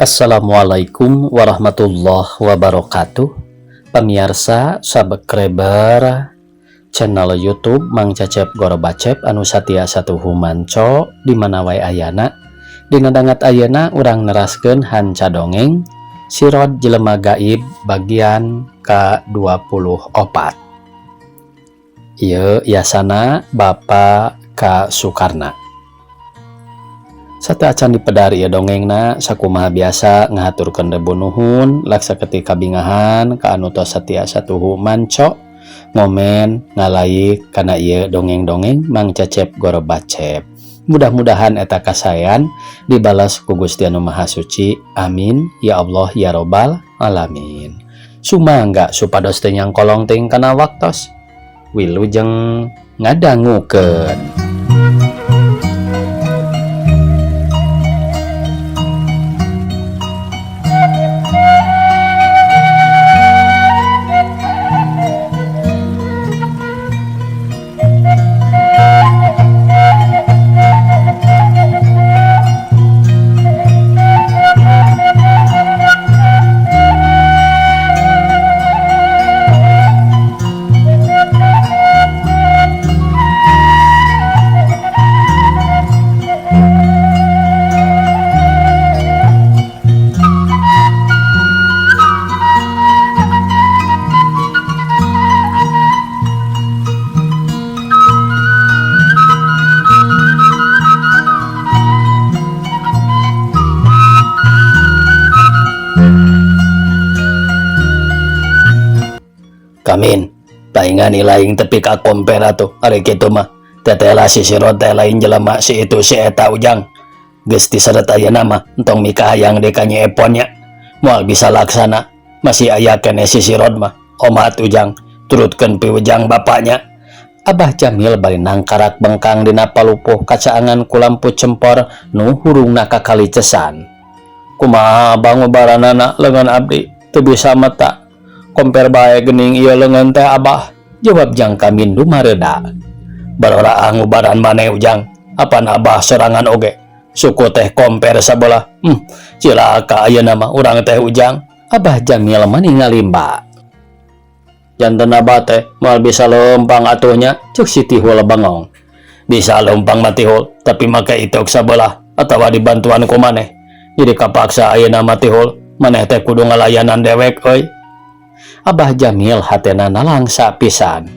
Assalamualaikum warahmatullahi wabarakatuh. Pemirsa, subscriber channel YouTube Mang Cecep Gorobacep anu satia satuhu manco di mana wae ayana. Dina danget ayeuna urang neraskeun hanca dongeng Sirod Jelema Gaib bagian ke-24. Ieu yasana Bapak K. Sukarna. Sateuacan dipedar ieu dongengna, sakumaha biasa ngahaturkeun rebu nuhun laksa ketika bingahan ka anu tos satia satuhu manco, ngomen, ngalaik kana ieu dongeng-dongeng Mang Cecep Gorobacep. Mudah-mudahan eta kasaean dibalas ku Gusti Anu Maha Suci. Amin ya Allah ya Robbal alamin. Sumangga supados teu nyangkolong teuing kana waktos. Wilujeng ngadangukeun. Kamin, paingan ilaing tepi ka komper atuh, ari kitu mah. Tetela si sirot teh lain jelema si itu si eta Ujang. Geus diseret ayeuna mah, entong mikahayang deui ka Nyi Epon nya. Moal bisa laksana, masih aya keneh si sirot mah. Omat Ujang, turutkeun piwejang bapaknya. Abah Jamil bari nangkarak bengkang dina palupuh kacaangan ku lampu cempor nu hurungna kakalicesan. Kumaha abah ngubaranana leungeun abdi teu bisa meta. Komper bae geuning ieu leungeun teh abah, jawab Jang Kamin dumareda. Baroraah ngubaran maneh Ujang, apan abah sorangan oge. Suku teh komper sabelah. Cilaka ayeuna mah urang teh Ujang. Abah Jamil mani ngalimba. Janten abah teh moal bisa leumpang atuh nya, ceuk si Tihul bengong. Bisa leumpang mah Tihul, tapi make itok sabelah atawa dibantuan ku maneh. Jadi kapaksa ayeuna mah Tihul, maneh teh kudu ngalayanan dewek euy. Abah Jamil hatena nalangsa pisan.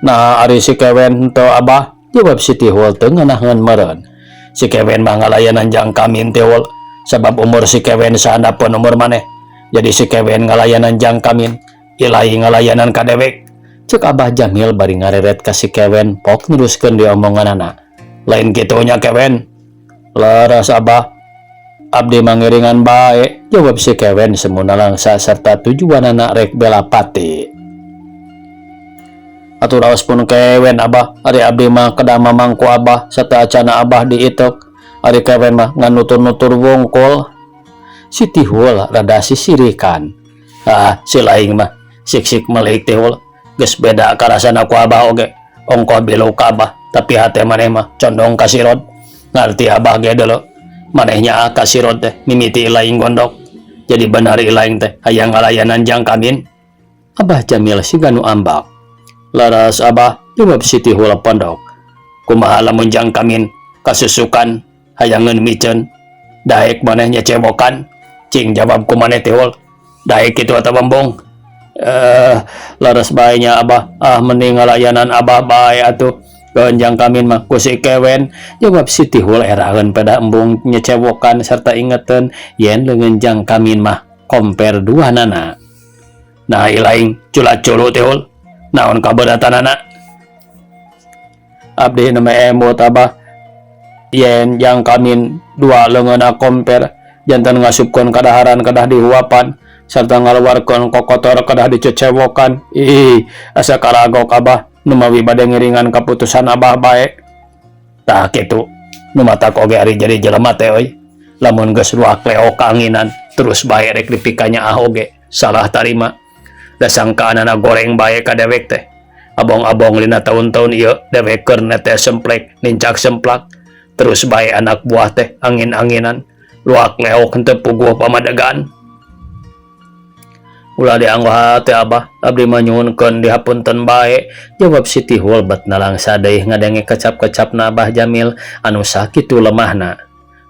Nah, ari si Kewen henteu abah, jawab si Tihul teu ngeunaheun meureun. Si Kewen mah ngalayanan Jang Kamin Tihul, sabab umur si Kewen sahandapeun umur maneh. Jadi si Kewen ngalayanan Jang Kamin, ilai ngalayanan ka dewek. Ceuk Abah Jamil bari ngareret ka si Kewen pok neruskeun diomonganana. Lain kitu nya Kewen. Leres Abah. Abdi mangiringan bae, jawab si Kewen semu nalangsa serta tujuanana rek bela pati. Atuh raos pun Kewen Abah, ari abdi mah kedah mamangku Abah sateuacana Abah diitek. Ari Kewen mah ngan nutur-nutur wungkul. Si Tihul rada sisirikan. Ah, si laing mah sik-sik melik Tihul. Geus beda karasana ku Abah oge. Ongkoh bilu ka Abah, tapi hate maneh mah condong ka sirot. Ngarti Abah ge deuleu. Manehnya ka sirot teh mimiti ilaing gondok. Jadi benar ilaing teh hayang ngalayanan Jang Kamin. Abah Jamil siga nu ambak. Laras Abah, jawab si Tihul pondok. Kumaha lamun Jang Kamin kasusukan hayangeun miceun. Daek maneh nyecewokan. Cing jawab ku maneh Tihul. Daek kitu atawa embung. Laras bae nya Abah. Ah, mending ngalayanan Abah bae atuh. Keun Jang Kamin mah ku si Kewen, jawab si Tihul eraeun pada embung nyecewokan serta ingeteun yen leungeun Jang Kamin mah komper dua nana. Nah ilaing cula-culu Tihul, naon kaberatanana? Abdi nembe emut Abah, yen Jang Kamin dua leungeunna komper janten ngasupkeun kadaharan kedah dihuapan serta ngaluarkeun kokotor kedah dicecewokan. Ih, asa karagok Abah. Numawi bade ngiringan kaputusan Abah bae. Tah kitu nu matak oge ari jadi jelema teh euy. Lamun geus ruak leok kaanginan terus bae rek dipikanya ah oge salah tarima. Da sangkaanana goreng bae ka dewek teh. Abong-abong lina taun-taun ieu dewek keur netes semplek nincak semplak terus bae anak buah teh angin-anginan. Luak leok henteu puguh pamadegan. Ulah dianggo hate Abah, abdi mah nyuhunkeun dihapunten bae, jawab si Tihul bet nalangsa deui ngadenge kecap-kecapna Abah Jamil anu sakitu lemahna.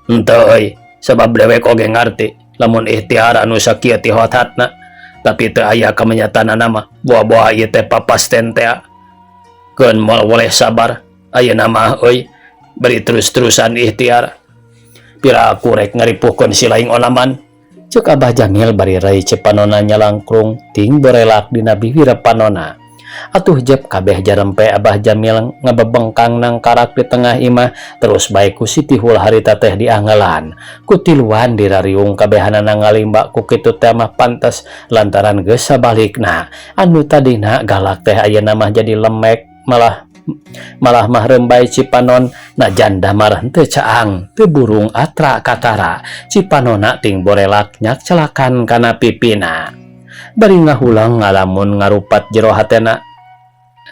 Henteu euy, sabab dewek oge ngarti lamun ikhtiar anu sakieu tihothatna, tapi teu aya kamenyataanana mah boa-boa ieu teh papasten tea. Keun moal woleh sabar, ayeuna mah euy, bari terus-terusan ikhtiar. Pira aku rek ngaripuhkeun si laing onaman. Cek Abah Jamil bari rai cepanona nyalangkrung ting borelak dina bibir panona. Atuh jep kabeh jarempe Abah Jamil ngebebengkang nangkarak di tengah imah terus bae ku si Tihul harita teh diangelan. Ku tiluan dirariung kabehanana ngalimba ku kitu teh mah pantes lantaran geus sabalikna. Anu tadina galak teh ayeuna mah jadi lemek malah malah mah rembai cipanon najan damar henteu caang teu burung atra katara cipanona ting borelak nyak celakan kana pipina. Bari ngahulang ngalamun ngarupat jero hatena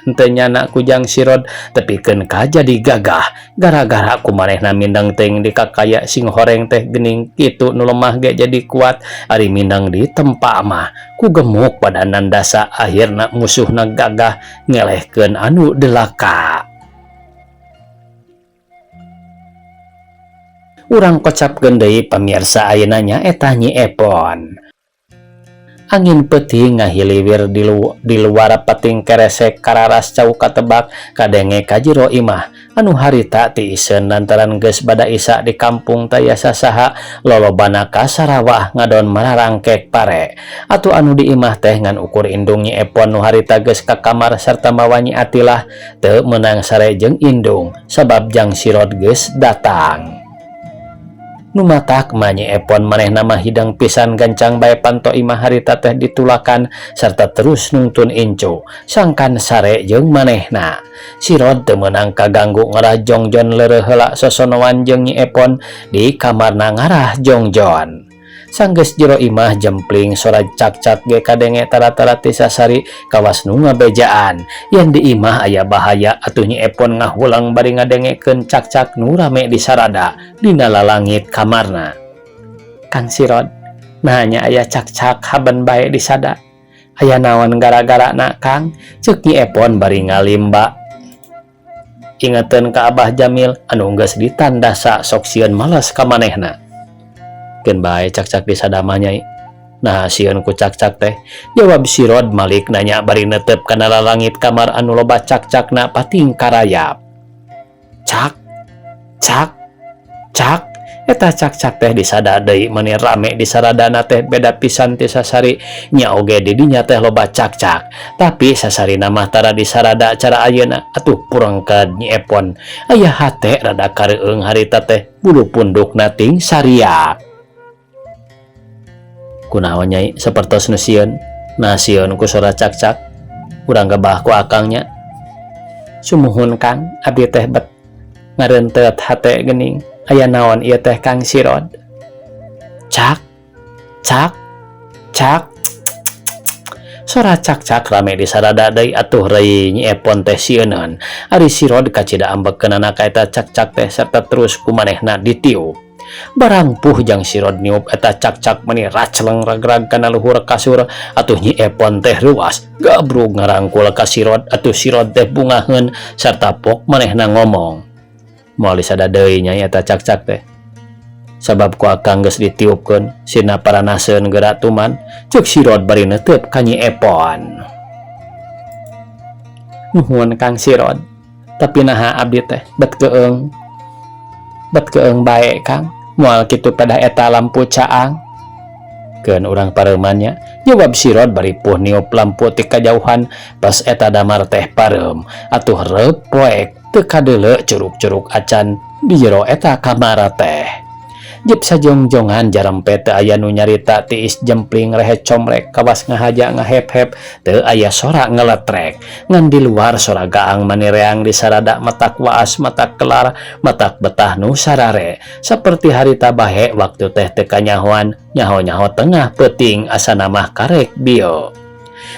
henteu nyana ku Jang Sirod tepikeun ka jadi gagah gara-gara ku manehna mindeng teuing di kakaya sing horeng teh geuning kitu nu lemah ge jadi kuat ari mindeng di tempa mah ku gemuk padanan dasa akhirna musuhna gagah ngelehkeun anu delaka. Urang kocapkeun deui pamirsa ayeuna nya eta Nyi Epon. Angin peuting ngahiliwir di luar pating keresek kararas cau katebak kadenge ka jero imah anu harita tiiseun lantaran geus bada isa di kampung taya sasaha lolobana ka Sarawah ngadon mararangkek pare. Atuh anu di imah teh ngan ukur indung Nyi Epon nu harita geus ka kamar sarta mawa Nyi Atilah teu meunang sare jeung indung sabab Jang Sirod geus datang. Nu matak mah Nyi Epon manehna mah hidang pisan gancang bae panto imah harita teh ditulakan sarta terus nungtun incu sangkan sare jeung manehna. Sirod teu meunang kaganggu ngarah jongjon leureuh heula sosonoan jeung Nyi Epon di kamarna ngarah jongjon. Sanggeus jero imah jempling sora cak-cak ge kadenge tara-tara ti sasari kawas nu ngabejaan. Yen di imah aya bahaya atuh Nyi Epon ngahulang bari ngadengekeun cak-cak nu rame di sarada dina lalangit kamarna. Kang Sirod, naha nya aya cak-cak haben bae di sada. Aya naon gara-garana Kang? Ceuk Nyi Epon bari ngalimba. Ingeteun ka Abah Jamil anu geus ditandasa sok sieun males ka manehna. Keun bae cak-cak di sadama nyai. Nah sieun ku cak-cak teh. Jawab Sirod malik nanya bari netep kana lalangit kamar anu loba cak-cakna pating karayap. Cak, cak, cak. Eta cak-cak teh disada deui meuni rame di saradana teh beda pisan ti sasari. Nya oge di dinya teh loba cak-cak. Tapi sasarina mah tara disarada cara ayeuna atuh purengkeud Nyi Epon. Aya hate rada kareueung harita teh bulu pundukna ting sariak. Kunaon nyai sapertos nu sieun? Nah sieun ku sora cak-cak. Urang gebah ku akangnya. Sumuhun Kang, abdi teh bet ngareunteut hate geuning. Aya naon ieu teh Kang Sirod? Cak, cak, cak. Sora cak-cak rame di sarada deui atuh reuy Nyi Epon teh sieuneun. Ari Sirod kacida ambekkeunana ka eta cak-cak teh serta terus ku manehna ditiup. Barang puh Jang Sirod niup eta cak-cak meni racleng ragrag kana luhur kasur atuh Nyi Epon teh ruas gabrug ngarangkul ka Sirod atuh Sirod teh bungaheun sarta pok manehna ngomong. Moal disada deui nya eta cak-cak teh. Sabab ku akang geus ditiupkeun sina paranaseun geura tuman ceuk Sirod bari neuteup ka Nyi Epon. Nuhun Kang Sirod, tapi naha abdi teh bet keung. Bet keung bae Kang. Moal kitu pada eta lampu caang. Keun urang pareumannya, jawab Sirod bari puh niup lampu ti kajauhan pas eta damar teh pareum. Atuh reup poek teu kadeuleu curug-curug acan di jero eta kamar teh. Jep sajongjongan jarempe teu aya nu nyarita tiis jempling rehe comrek kawas ngahaja ngahep-hep teu aya sora ngeletrek. Ngan di luar sora gaang manireang di sarada matak waas matak kelar matak betah nu sarare. Saperti harita bahe waktu teh teu kanyahoan nyaho-nyaho tengah peuting asana mah karek bio.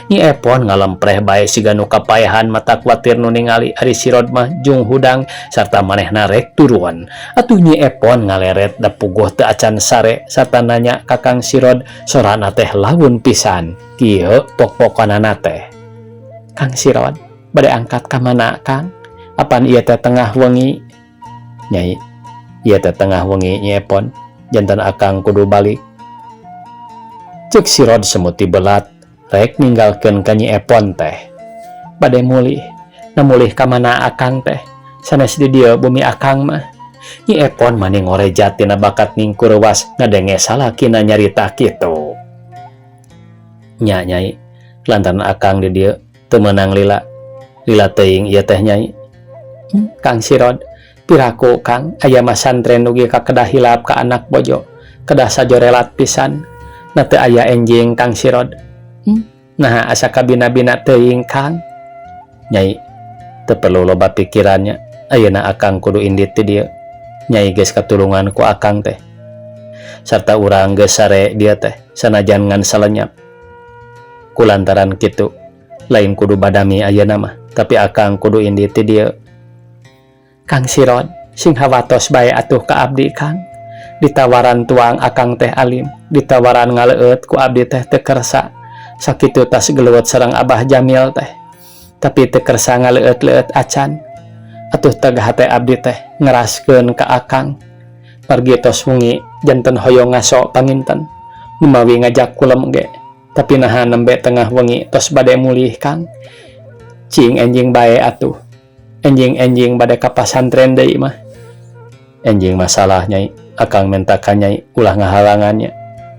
Nyi Epon ngalempreh bae siga nu kapaehan matak kuatir nu ningali ari si Rod mah jung hudang sarta manehna rek turun. Atuh Nyi Epon ngaleret da puguh teu acan sare sarta nanya ka Kang Sirod sorana teh laun pisan. Kieu pok-pokanana teh. Kang Sirod, bade angkat ka mana Kang? Apan ieu teh tengah wengi? Nyai, ieu teh tengah wengi Nyi Epon, janten akang kudu balik. Ceuk Sirod semuti belat rek ninggalkeun ka Nyi Epon teh. Bade mulih, na mulih ka mana akang teh? Sanes di dieu bumi akang mah. Nyi Epon mani ngorejat tina bakat ningkurewas ngadenge salakina nyarita kitu. Nya Nyai, lantaran akang di dieu teu meunang lila. Lila teuing ieu teh Nyai. Kang Sirod, piraku Kang aya masantren dugi ka kedah hilap ka anak bojo, kedah sajorelat pisan. Na teu aya enjing Kang Sirod. Naha asa kabina-bina teuing Kang? Nyai, teu perlu loba pikirannya. Ayeuna akang kudu indit ti dieu. Nyai geus katulungan ku akang teh. Sarta urang geus sare dieu teh sanajan ngan salenyap. Kulantaran kitu, lain kudu badami ayeuna mah, tapi akang kudu indit ti dieu. Kang Sirod, sing hawatos bae atuh ka abdi Kang. Ditawaran tuang akang teh alim, ditawaran ngaleueut ku abdi teh teu kersa. Sakitu tas geluwet sareng Abah Jamil teh. Tapi teu kersa ngaleueut-leueut acan. Atuh teg hate abdi teh ngeraskeun ka akang. Margi tos wengi janten hoyong ngaso panginten. Numawi ngajak kulem ge. Tapi naha nembe tengah wengi tos bade mulih Kang. Cing enjing bae atuh. Enjing-enjing bade ka pasantren deui mah. Enjing masalah Nyai, akang menta ka Nyai ulah ngahalangannya.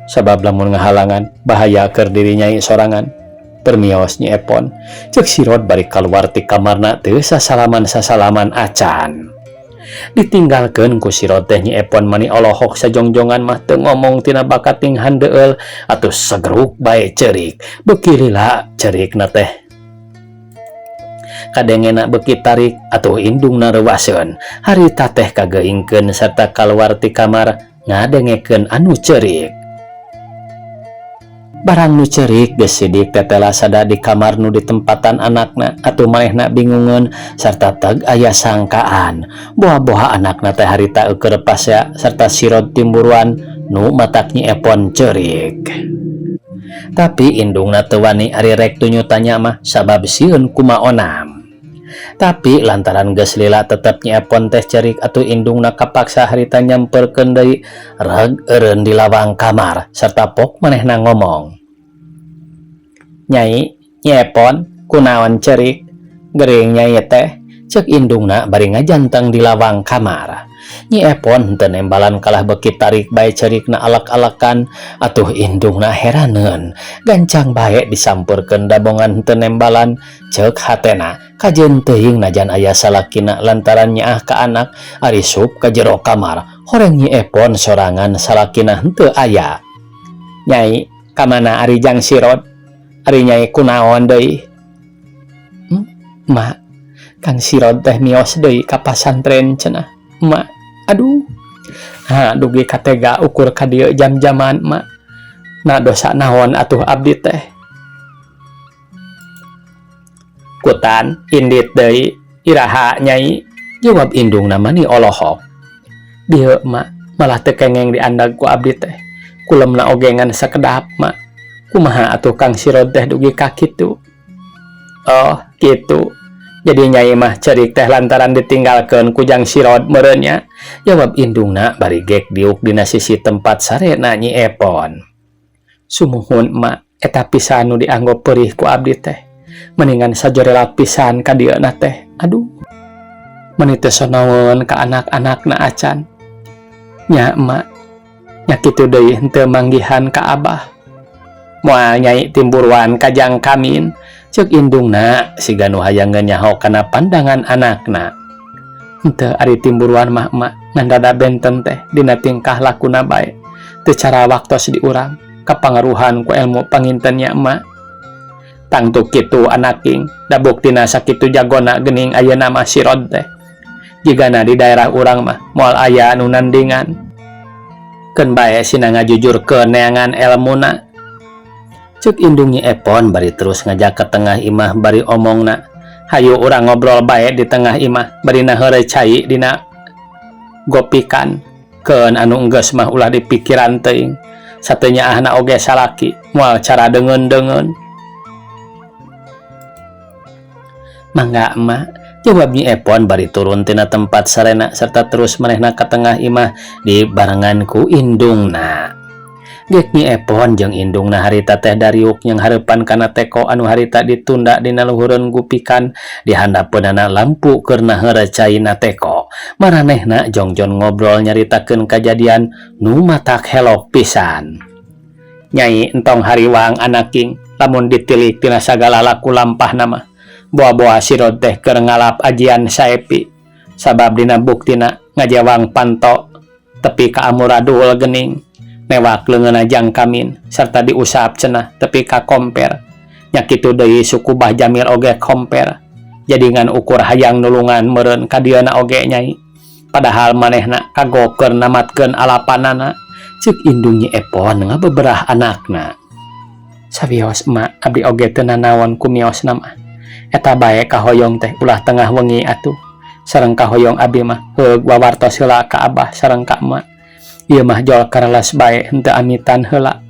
Sabab lamun ngahalangan bahaya keur diri Nyai sorangan. Permios Nyi Epon. Ceuk Sirod bari kaluar ti kamarna teu sasalaman-sasalaman acan. Ditinggalkeun ku Sirod teh Nyi Epon mani olohok sajongjongan mah teu ngomong tina bakat ting handeueul atuh segeruk bae ceurik. Beuki lila ceurikna teh. Kadengena beuki tarik atuh indungna reuwaseun. Harita teh kageingkeun sarta kaluar ti kamar ngadengekeun anu ceurik. Barang nu ceurik geus sidik tetela sada di kamar nu ditempatan anakna atuh manehna bingungeun sarta teg aya sangkaan. Boha-boha anakna teh harita eueuh pasea sarta Sirod timburuan nu matak Nyi Epon ceurik. Tapi indungna teu wani ari rek tunyu tanya mah sabab sieun kumaonam. Tapi lantaran geus lila tetep Nyi Epon teh ceurik atuh indungna kapaksa harita nyamperkeun deui reg eureun di lawang kamar sarta pok manehna ngomong. Nyai, Nyi Epon, kunaon ceurik? Gering Nyai teh, ceuk indungna bari ngajanteng di lawang kamar. Nyi Epon teu nembalan kalah beuki tarik bae ceurikna alak-alakan atuh indungna heraneun. Gancang bae disampeurkeun dabongan teu nembalan ceuk hatena kajeun teuing najan aya salakina lantaran nyaah ka anak ari sup ka jero kamar horeng Nyi Epon sorangan salakina henteu aya. Nyai, ka mana ari Jang Sirod? Ari Nyai kunaon deui? Mak, Kang Sirod teh mios deui ka pasantren cenah. Mak, aduh. Ha, dugi katega ukur ka dieu jam-jaman, mak. Na dosa naon atuh abdi teh? Kutan indit deui iraha Nyai? Jawab indungna mani olohok. Dieu mak, malah teu kengeng diandag ku abdi teh. Kulemna oge ngan sakedap, mak. Kumaha atuh Kang Sirod teh dugi ka kitu? Oh, kitu. Jadi Nyai mah ceurik teh lantaran ditinggalkeun ku Jang Sirod meureun nya? Jawab indungna bari gek diuk dina sisi tempat sarena Nyi Epon. Sumuhun mak, eta pisan nu dianggo peurih ku abdi teh. Mendingan sajorela pisan ka dieuna teh. Aduh. Meuni teu sonoeun ka anak-anakna acan. Nya emak, nya kitu deui henteu manggihan ka abah. Moal Nyai timburuan ka Jang Kamin, ceuk indungna siga nu hayang nyaho kana pandangan anakna. Henteu ari timburuan mah emak, ngan rada benten teh dina tingkah lakuna bae. Teu cara waktos di urang, kapangaruhan ku ilmu panginten nya emak. Tangtu kitu anaking, da buktina sakitu jagona geuning ayeuna mah Sirod teh. Jigana di daerah urang mah moal aya anu nandingan. Keun bae sina ngajujurkeun neangan elmuna. Cek indung Nyi Epon bari terus ngajak ke tengah imah bari omongna, "Hayu urang ngobrol bae di tengah imah bari naheureuy cai dina gopikan. Keun anu enggeus mah ulah dipikiran teuing. Sateu nyaahna oge salaki moal cara deungeun-deungeun." "Mangga, Emak," jawab Nyi Epon bari turun tina tempat sarena serta terus manehna ka tengah imah dibarengan ku indungna. Gek Nyi Epon jeung indungna harita teh dariuk yang hareupan kana teko anu harita ditunda dina luhureun gupikan di handapeunana lampu keur naheureuy caina teko. Maranehna jongjon ngobrol nyaritakeun kajadian nu matak helok pisan. "Nyai entong hariwang, anaking, lamun ditilik tina sagala laku lampahna mah. Boa-boa sirod teh keur ngalap ajian Saepi. Sabab dina buktina ngajewang panto tepi ka amuradul gening. Newak leungeunna jang kamin serta diusap cenah tepi ka komper. Nya kitu deui suku Bah Jamil oge komper. Jadi ngan ukur hayang nulungan meureun ka dieuna oge, Nyai. Padahal manehna kagok keur namatkeun alapanana," cek indung Nyi Epon ngabeberah anakna. "Sawios, Emak, abdi oge teu nanaon ku miosna mah. Eta bae kahoyong teh ulah tengah wengi atuh. Sareng kahoyong abdi mah heug wawartos heula ka Abah sareng ka Emak. Ieu mah jol kareles bae henteu amitan heula.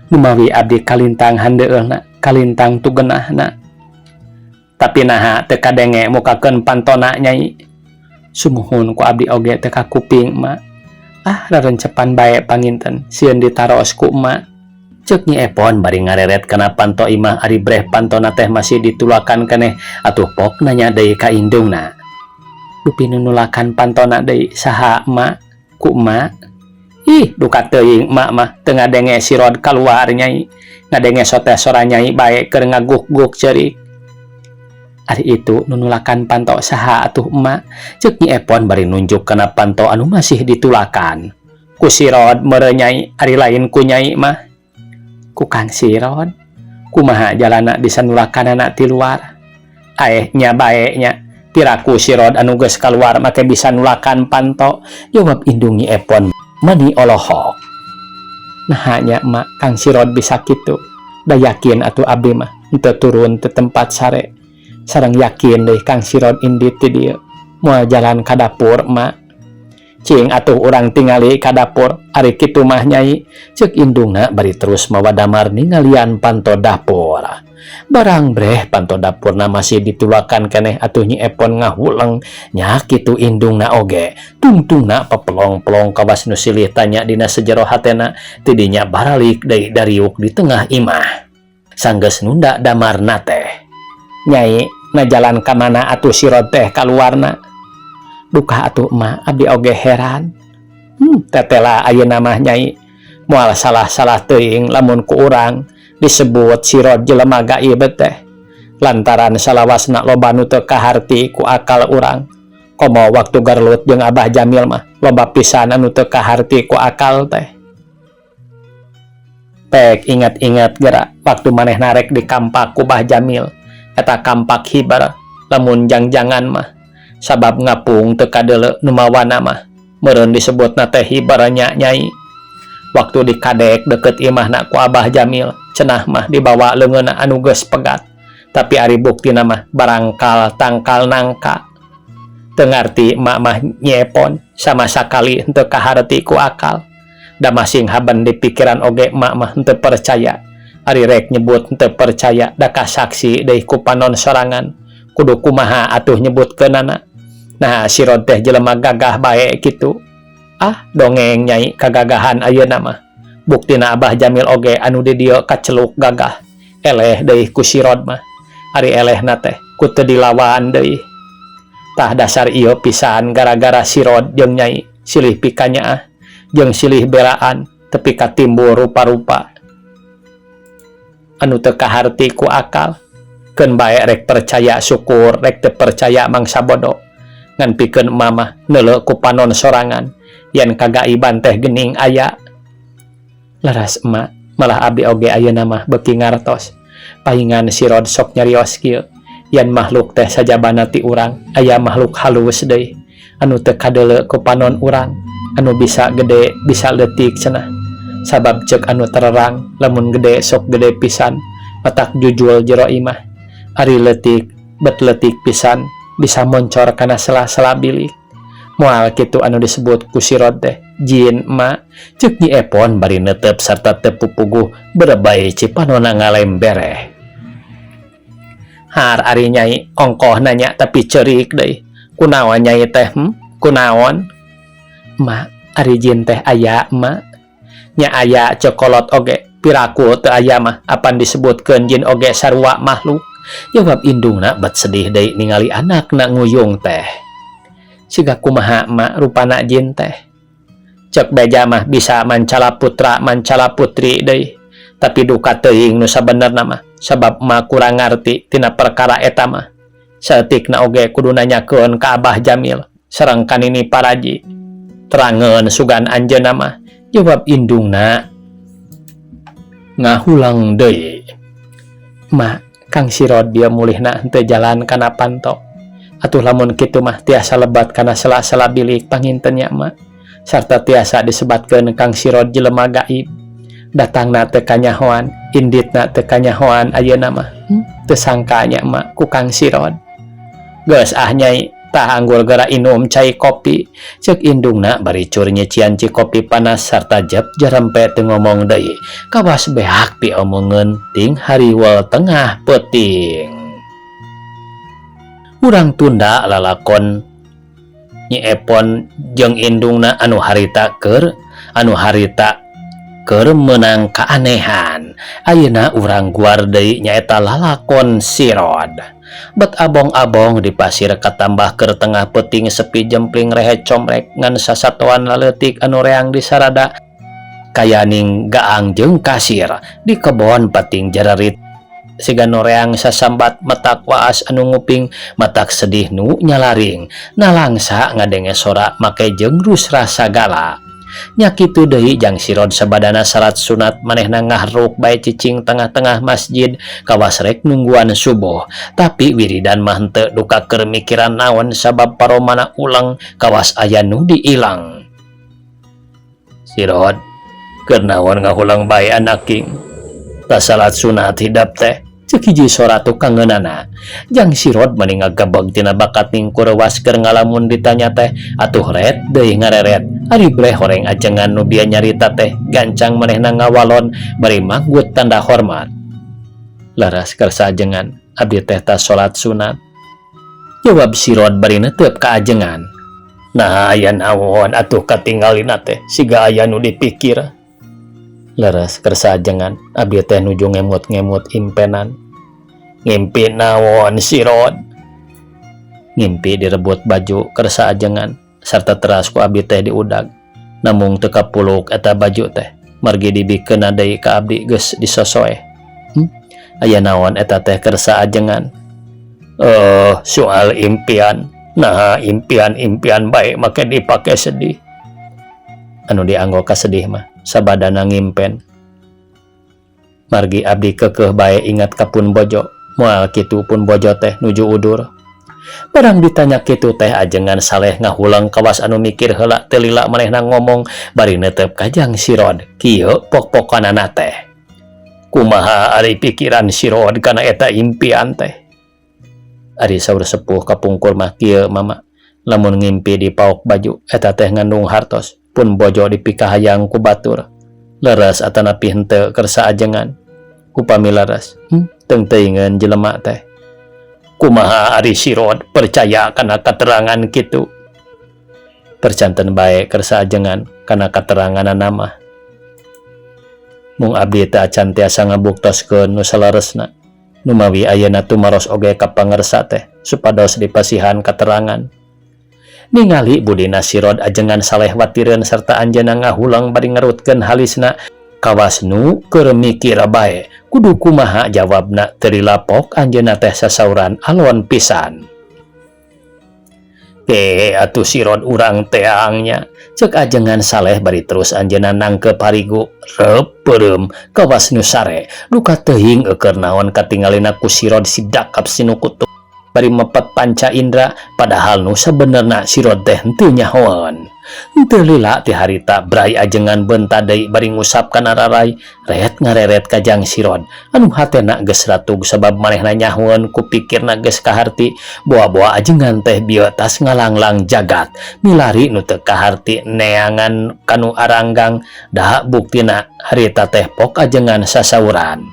Numawi abdi kalintang handeueulna, kalintang tugenahna." "Tapi naha teu kadenge mukakeun pantona, Nyai?" "Sumuhun, ku abdi oge teu kakuping, Emak. Ah, rarencepan bae panginten, sieun ditaros ku Emak," cek Nyi Epon bari ngareret kana panto imah. Ari breh pantona teh masih ditulakan keneh atuh pok nanya deui ka indungna. "Dupi nu nulakan pantona deui saha, Emak? Ku Emak?" "Ih, duka teuing Emak mah teu ngadenge sirod kaluar, Nyai. Ngadenge sote sora Nyai bae keur ngaguk-guk ceurik." "Ari itu nu nulakan panto saha atuh, Emak?" cek Nyi Epon bari nunjuk kana panto anu masih ditulakan. "Ku sirod meureun, Nyai, ari lain ku Nyai mah." "Ku Kang Sirod? Kumaha jalana bisa nulakanana ti luar?" "Aeh, nya bae nya. Piraku sirod anu geus kaluar make bisa nulakan panto," jawab indung Nyi Epon mani olohok. "Naha nya, Emak, Kang Sirod bisa kitu? Da yakin atuh abdi mah henteu turun ti tempat sare. Sareng yakin deui Kang Sirod indit ti dieu. Moal jalan ka dapur, Emak." "Cing atuh urang tingali ka dapur ari kitu mah, Nyai," cek indungna bari terus mawa damar ningalian panto dapur. Barang breh panto dapurna masih ditulakan keneh atuh Nyi Epon ngahuleng, nya kitu indungna oge. Tungtungna pepelong-pelong kawas nu silih tanya dina sejero hatena, tidinya baralik deui dariuk di tengah imah. Sanggeus nunda damarna teh. "Nyai, na jalan ka mana atuh sirod teh kaluarna?" "Duka atuh, Emak, abdi oge heran. Tetela ayeuna mah, Nyai, moal salah-salah teuing lamun ku urang disebut sirod jelema gaib teh. Lantaran salawasna loba nu teu kaharti ku akal urang. Komo waktu garlut jeung Abah Jamil mah loba pisan anu teu kaharti ku akal teh. Pek ingat-ingat geura waktu manehna rek dikampak ku Bah Jamil. Eta kampak hibar lamun jangjangan mah. Sabab ngapung teu kadeuleu nu mawana mah. Meureun disebutna teh hibar nya, Nyai. Waktu dikadek deket imahna ku Abah Jamil, cenah mah dibawa leungeunna anu geus pegat. Tapi ari buktina mah barangkal tangkal nangka. Teu ngarti Emak mah, Nyi Epon, sama sakali henteu kaharti ku akal. Da masing haben di pikiran oge emak mah henteu percaya. Ari rek nyebut henteu percaya da kasaksi deui ku panon sorangan. Kudu kumaha atuh nyebutkeunana? Nah, sirod teh jelema gagah bae kitu. Ah, dongeng, Nyai, kagagahan ayeuna mah. Buktina Abah Jamil oge anu di dieu kaceluk gagah. Eleh deui ku sirod mah. Ari elehna teh ku teu dilawan deui. Tah, dasar ieu pisan gara-gara sirod jeung Nyai, silih pikanyaah jeung silih belaan tepi ka timbul rupa-rupa anu teu kaharti ku akal. Keun bae, rek percaya syukur, rek teu percaya mangsa bodo. Ngan pikeun Emak mah neuleu ku panon sorangan yen kagaiban teh geuning aya." "Leres, Emak, malah abdi oge ayeuna mah beuki ngartos. Paingan sirod sok nyarios kieu, yen makhluk teh sajabana ti urang aya makhluk halus deui anu teu kadeuleu ku panon urang, anu bisa gede bisa leutik cenah. Sabab cek anu tererang lamun gede sok gede pisan matak jujul jero imah. Ari leutik bet leutik pisan bisa moncor kana sela-sela bilik. Moal kitu anu disebut ku Sirod teh jin, Ma, cek Nyi Epon bari netep sarta teu pupuguh berebay cipanona ngalembereh. Har ari Nyai ongkoh nanya tapi ceurik deui. Kunaon Nyai teh, Kunaon? Ma, ari jin teh aya, Ma? Nya aya, cek kolot oge piraku teu aya mah apan disebutkeun jin oge sarua makhluk, jawab indungna bat sedih deui ningali anakna nguyung teh. Siga kumaha, Ma, rupana jin teh? Cek beja mah bisa mancala putra mancala putri deui, tapi duka teuing nu sabenerna mah sabab Ma kurang ngarti tina perkara eta mah. Saeutikna oge kudu nanyakeun ka Abah Jamil sareng ka Nini Paraji, terangeun sugan anjeunna mah, jawab indungna ngahulang deui. Ma, Kang Sirod dia mulihna henteu jalan kana panto. Atuh lamun kitu mah tiasa lebat kana sela-sela bilik panginten nya, Ma, sarta tiasa disebatkeun Kang Sirod jelema gaib. Datangna teu kanyahoan, inditna teu kanyahoan ayeuna mah. Teu sangka nya, Ma, ku Kang Sirod. Geus ah, Nyai, tah anggur gera inum cai kopi, cek indungna bari cur nyician kopi panas sarta jep jarempe teu ngomong deui kawas beak diomongeun ting hariwel tengah peuting. Urang tunda lalakon Nyi Epon jeung indungna anu harita keur meunang keanehan. Ayeuna urang guar deui, nyaeta lalakon Sirod. Bet abong-abong di pasir katambah keur tengah peuting, sepi jempling rehe comrek ngan sasatoan laleutik anu reang di sarada kayaning gaang jeung kasir. Di kebon pating jararit siga nu reang sasambat, matak waas anu nguping, matak sedih nu nyalaring nalangsa ngadenge sora make jeung rusra sagala. Nya kitu deui jang Sirod, sabadana salat sunat manehna ngahruk bae cicing tengah-tengah masjid kawas rek nungguan subuh, tapi wiridan mah henteu duka keur mikiran naon sabab paromana ulang kawas aya nu diilang. Sirod, keur naon ngahulang bae, anaking? Tas salat sunat hidap teh, cek hiji sora tukangeunana. Jang Sirod mani ngagebeg tina bakat ningkurewas keur ngalamun ditanya teh, atuh ret deui ngareret. Ari breh horeng ajengan nu bieu nyarita teh, gancang manehna ngawalon bari manggut tanda hormat. Leres, kersa ajengan, abdi teh tas salat sunat, jawab Sirod bari netep ka ajengan. Nah, aya naon atuh katinggalina teh siga aya nu dipikir? Leres, kersa ajengan, abdi teh nuju ngemut-ngemut impenan. Ngimpi naon, Sirod? Ngimpi direbut baju, kersa ajengan, sarta teras ku abdi teh diudag, namung teu kapuluk eta baju teh margi dibikeun deui ka abdi geus disosoeh. Aya naon eta teh, kersa ajengan? Eh, soal impian. Nah, impian-impian bae make dipake sedih. Anu dianggo kasedih mah sabadana ngimpen, margi abdi kekeh bae ingat ka pun bojo. Moal kitu pun bojo teh nuju udur? Barang ditanya kitu teh ajengan Saleh ngahulang kawas anu mikir heula. Teu lila manehna ngomong bari netep ka Jang Sirod, kieu pok-pokanana teh, kumaha ari pikiran Sirod kana eta impian teh? Ari saur sepuh kapungkur mah kieu, Mama, lamun ngimpi dipaok baju eta teh ngandung hartos, pun bojo dipikahayang ku batur. Leres atanapi henteu, kersa ajengan? Upami leres, teung teuingeun jelema teh. Kumaha ari Sirod percaya kana keterangan kitu? Percanten bae, kersa ajengan, kana keteranganana mah. Mung abdi teh acan tiasa ngabuktoskeun nu saleresna. Numawi ayeuna tumaros oge ka pangersa teh supados dipasihan katerangan. Ningali budina Sirod, ajengan Saleh watireun serta anjeunna ngahulang bari ngerutkeun halisna kawas nu keur mikir bae kudu kumaha jawabna. Teu dilapok anjeunna teh sasauran alon pisan. Ke atuh Sirod, urang teangnya, cek ajengan Saleh bari terus anjeunna nangkep harigu rep peureum kawas nu sare. Duka teuing eueur naon katingalina ku Sirod sidakap sinukutu. bari mepet panca indra, padahal nu sabenerna si Rod teh henteu nyahoeun. Henteu lila ti harita brai ajengan beunta deui bari ngusap kana rarai, ret ngareret ka jang si Rod anu hatena geus ratug sabab manehna nyahoeun ku pikirna geus kaharti boa-boa ajengan teh bieu tas ngalanglang jagat milari nu teu kaharti neangan kanu aranggang da buktina harita teh pok ajengan sasauran.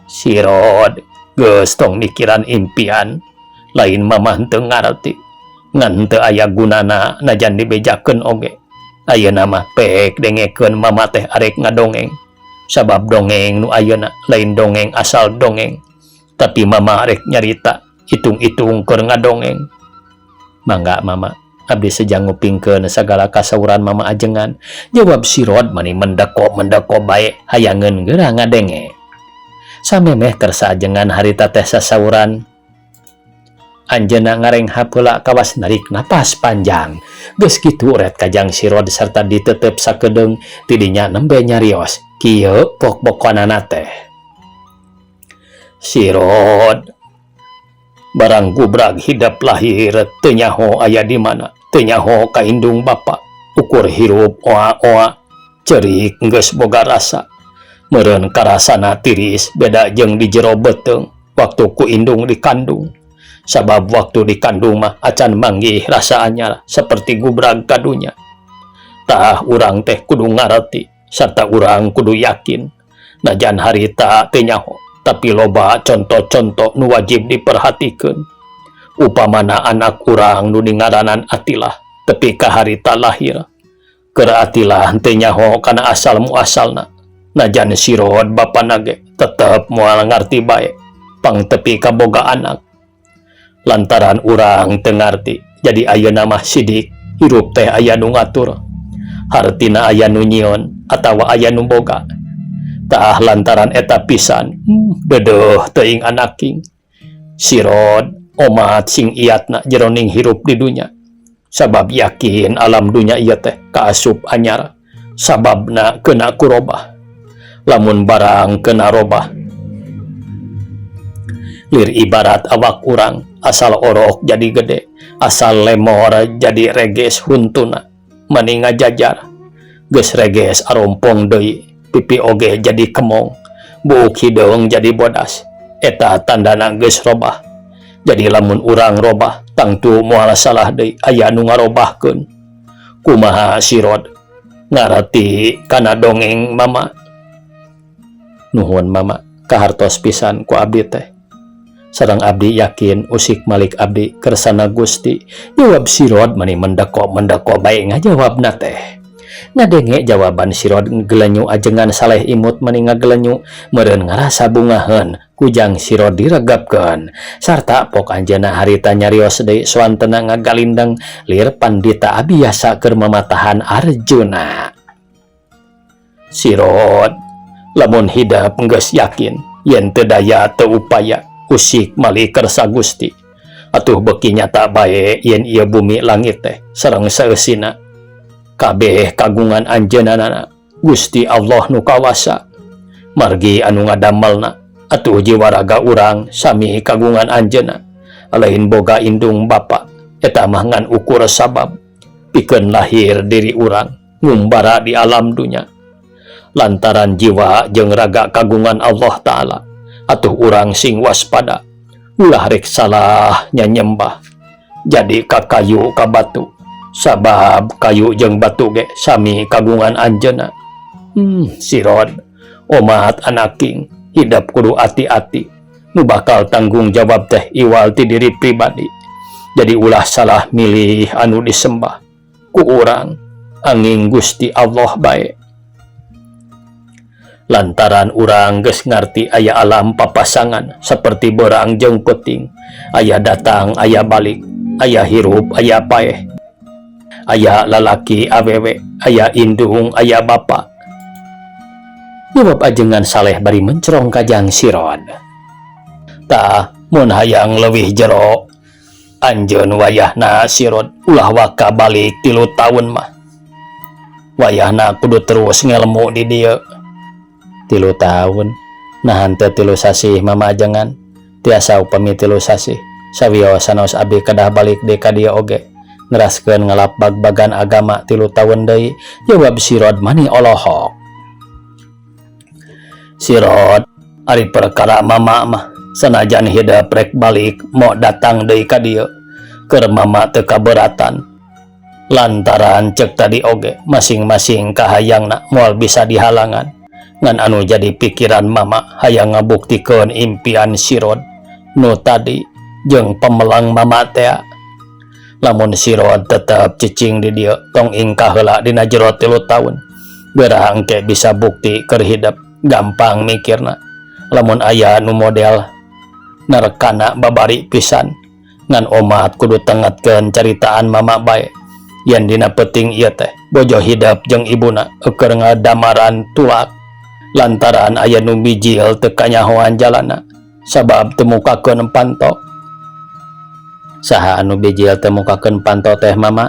Si Rod geus tong mikiran impian, lain mamah henteu ngarti ngan henteu aya gunana najan dibejakeun oge. Ayeuna mah pek dengekeun mama teh arek ngadongeng, sabab dongeng nu ayeuna lain dongeng asal dongeng, tapi mama arek nyarita hitung-hitung keur ngadongeng. Mangga mama, abdi sejang ngupingkeun sagala kasauran mama ajengan, jawab si Rod mani mendeko-mendeko bae hayangeun geura ngadenge. Samemeh kersa ajengan harita teh sasauran, anjeunna ngarenghap heula kawas narik napas panjang. Geus kitu ret kajang si Rod sarta ditetep sakedeung, tidinya nembe nyarios kieu pok-pokonana teh. Si Rod barang gubrag hidap lahir teu nyaho aya di mana, teu nyaho ka indung bapa, ukur hirup oa-oa cerik geus boga rasa. Meureun karasana tiris beda jeung di jero beuteung waktu ku indung dikandung, sabab waktu dikandung mah acan manggih rasa anyar seperti gubrag kadunya. Tah urang teh kudu ngarti sarta urang kudu yakin najan harita teu nyaho, tapi loba contoh-contoh nu wajib diperhatikeun. Upamana anak urang nu dingaranan Atilah tepi ka harita lahir, keur Atilah teu nyaho kana asal muasalna, najan si Rod bapana ge tetep moal ngarti bae pang tepi ka boga anak. Lantaran urang teu ngarti, jadi ayeuna mah sidik hirup teh aya nu ngatur, hartina aya nu nyieun atawa aya nu boga. Tah lantaran eta pisan deudeuh teuing anaking si Rod, omat sing iatna jeroning hirup di dunya, sabab yakin alam dunya ieu teh kaasup anyar, sababna keuna kurobah. Lamun barang kena robah, lir ibarat awak urang asal orok jadi gede, asal lemor jadi reges, huntuna mani ngajajar, geus reges arompong deui, pipi oge jadi kemong, buuk hideung jadi bodas, eta tandana geus robah. Jadi lamun urang robah tangtu moal salah deui, aya nu ngarobahkeun. Kumaha si Rod, ngarti kana dongeng mama? Nuhun mama, kahartos pisan ku abdi teh, sareng abdi yakin usik malik abdi kersana Gusti, jawab si Rod mani mendeko mendeko bae ngajawabna teh. Ngadenge jawaban si Rod gelenyu, ajengan saleh imut mani ngagelenyu, meureun ngarasa bungaheun kujang si Rod diregapkeun sarta pok anjeunna harita nyarios deui soantena ngagalindeng lir pandita abiyasa keur mamatahan Arjuna. Si Rod, lamun hidep geus yakin yen teu daya teu upaya usik malik kersa Gusti, atuh beuki nyata bae yen ieu bumi langit teh sareng saeusina kabeh kagungan anjeunna Gusti Allah nu kawasa, margi anu ngadamelna. Atuh jiwa raga urang sami kagungan anjeunna, lain boga indung bapa, eta mah ngan ukur sabab pikeun lahir diri urang ngumbara di alam dunya. Lantaran jiwa jeung raga kagungan Allah Ta'ala, atuh urang sing waspada ulah rek salah nyanyembah jadi ka kayu ka batu, sabab kayu jeung batu ge sami kagungan anjeunna. Si Rod, omat anaking, hidep kudu ati-ati, nu bakal tanggung jawab teh iwal ti diri pribadi, jadi ulah salah milih anu disembah ku urang, anging Gusti Allah bae. Lantaran urang geus ngarti aya alam papasangan seperti beurang jeung peuting, aya datang aya balik, aya hirup aya paeh, aya lalaki awewe, aya indung aya bapa, jawab ajengan saleh bari mencrong kajang si Rod. Tah mun hayang leuwih jero, anjeun wayahna si Rod ulah waka balik 3 taun mah, wayahna kudu terus ngelmu di dieu. 3 tahun, nah henteu 3 sasih, mama ajengan? Tiasa upami 3 sasih. Sawios sanaos abi kedah balik deui ka dieu oge neraskeun ngalap bagbagan agama 3 taun deui, jawab Sirod mani olohok. Sirod, ari perkara mama mah sanajan hidep rek balik mau datang deui ka dieu keur mama teu kaberatan, lantaran cek tadi oge masing-masing kahayangna moal bisa dihalangan. Ngan anu jadi pikiran mama hayang ngabuktikeun impian Sirod nu tadi jeung pemelang mama tea. Lamun Sirod tetep cicing di dieu, tong ingkah heula dina jero 3 taun, geura engke bisa bukti keur hidep gampang mikirna. Lamun aya nu model narekana babari pisan, ngan omat kudu tengetkeun caritaan mama bae yen dina peuting ieu teh bojo hidep jeung ibuna keur ngadamaran tulak lantaran aya nu bijil teu kanyahoan jalana sabab teu mukakeun panto. Saha anu bijil teu mukakeun panto teh, mama?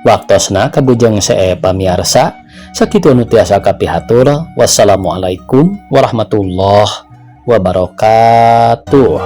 Waktosna kabujeng see, pamiarsa. Sakitu nu tiasa kapihatur. Wassalamualaikum warahmatullahi wabarakatuh.